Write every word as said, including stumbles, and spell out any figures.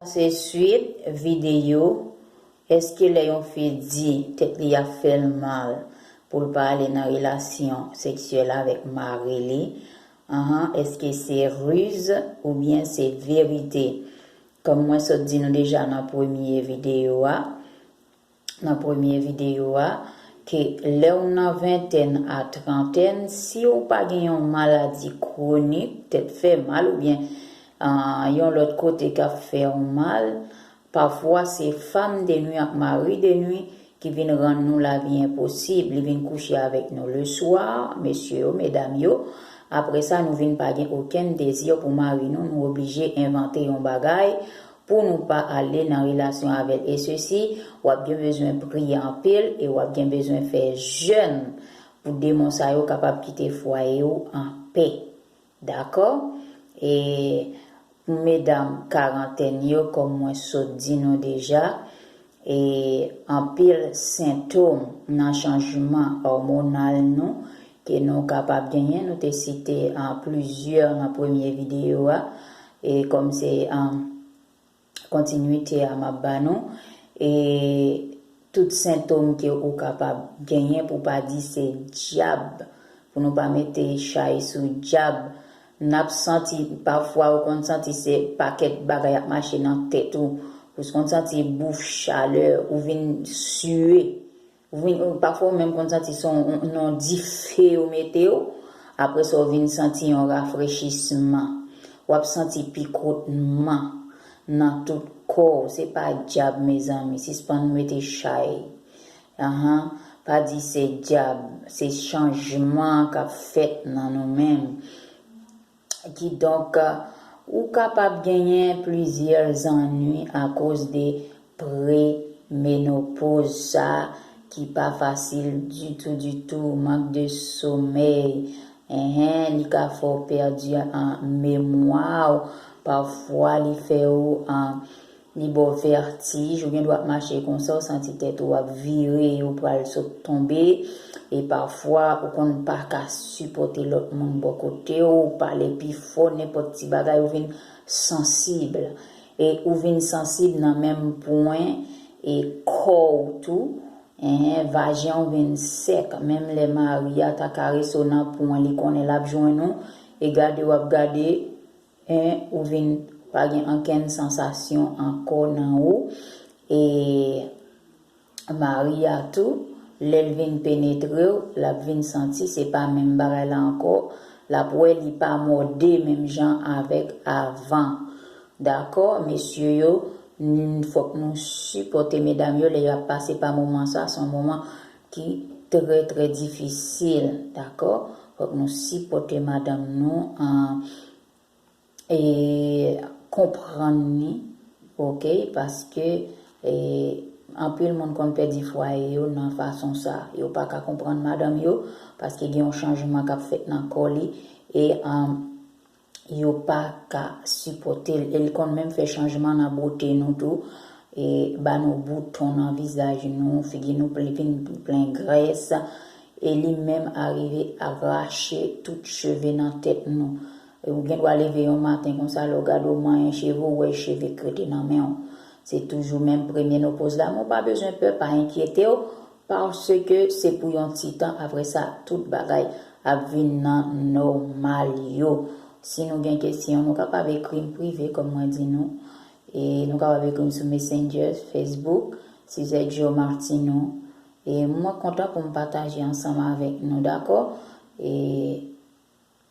Se swit videyo, èske lè yon fi di tèt li ap fè l mal pou l pa ale nan relasyon seksyèl avèk mari li, anhan, èske se riz oubyen se verite? Kòm mwen sot di nou deja nan premye videyo a, nan premye videyo a, ke lè w nan ventèn a trantèn, si w pa gen yon maladi kwonik, tèt fè mal oubyen ah, yon lòt kote k ap fè w mal, pafwa se fanm de nwi ak mari de nwi ki vin rann nou lavi enposib. Li vin kouche avèk nou le swa, mesye yo, medam yo. Apre sa, nou vin pa gen okenn dezi pou mari nou, nou oblije envante yon bagay pou nou pa ale nan relasyon avè l. E sesi, w ap gen bezwen priye anpil e w ap gen bezwen fè jèn pou demon sa yo kapab kite fwaye w anpè. Dakò? E pou medam karantèn yo, kòm mwen sot di nou deja, e anpil sentòm nan chanjman òmonal nou ke nou kapab genyen. Nou te site an plizyè nan premye videyo a, e kòm se an kontinite a m ap ba nou. E tout sentòm ke ou kapab genyen, pou pa di se dyab, pou nou pa mete chay sou dyab. N ap santi, pafwa ou konn santi se pakèt bagay ap mache nan tèt ou. Ou konn santi bouf, chalè, ou vin siye. Ou vin, ou, pafwa ou menm konn santi se yon, yon dife yo mete w. Apre sa, ou vin santi yon rafrechisman. W ap santi pikotman nan tout kò w. Se pa dyab, mezanmi. Sispann mete chay. Anhan. Pa di se dyab. Se chanjman k ap fèt nan nou menm. Kidonk, ou kapab genyen plizyè zanmi akoz de premenopoz sa ki pa fasil ditou, ditou, mank de somèy. Enhen, li ka fè w pèdi an memwa w. Pafwa, li fè w an Li ba w vètij, ou gen dwa ap mache konsa, ou santi tèt ou ap vire, ou pral sot tonbe, e pafwa ou konn pa ka sipòte lòt moun bò kote w, ou pale pi fò, nenpòt ti bagay, ou vin sansib. E ou vin sansib nan menm pwen e kò w tou, enhen, vajen w vin sèk. Menm lè mari a ta karese w nan pwen, li konnen l ap jwenn ou, e gade w ap gade, en, ou vin pa gen ankenn sansasyon ankò nan ou. E mari a tou, lè l vin penetre w, l ap vin santi se pa menm bagay la ankò. L ap wè li pa mòde menm jan avèk avan. Dakò, mesye yo, n-, fòk nou sipòte medam yo lè y ap pase pa moman sa, se yon moman ki trè, trè difisil, dakò? Fòk nou sipòte madanm nou, an, e konprann li, oke, paske, e, anpil moun konn pèdi fwaye yo nan fason sa. Yo pa ka konprann madanm yo, paske gen yon chanjman k ap fèt nan kò li, e, an, yo pa ka sipòte l. E l konn menm fè chanjman nan bote nou tou, e ba nou bouton nan vizaj nou, figi nou plen, vin plen grès, e li menm arive arache tout cheve nan tèt nou. E ou gen dwa leve yon maten konsa, lè w gade w manyen cheve, ou wè cheve k rete nan men w. Se toujou menm premenopoz la, men w pa bezwen pè, pa enkyete w, paske se pou yon ti tan, apre sa, tout bagay ap vin nan nòmal yo. Si nou gen kesyon, nou kapab ekri m prive, kòm mwen di nou. E nou kapab ekri m sou Messenger, Facebook, Suzette Jo Martineau. E mwen kontan pou m pataje ansanm avèk nou, dakò? E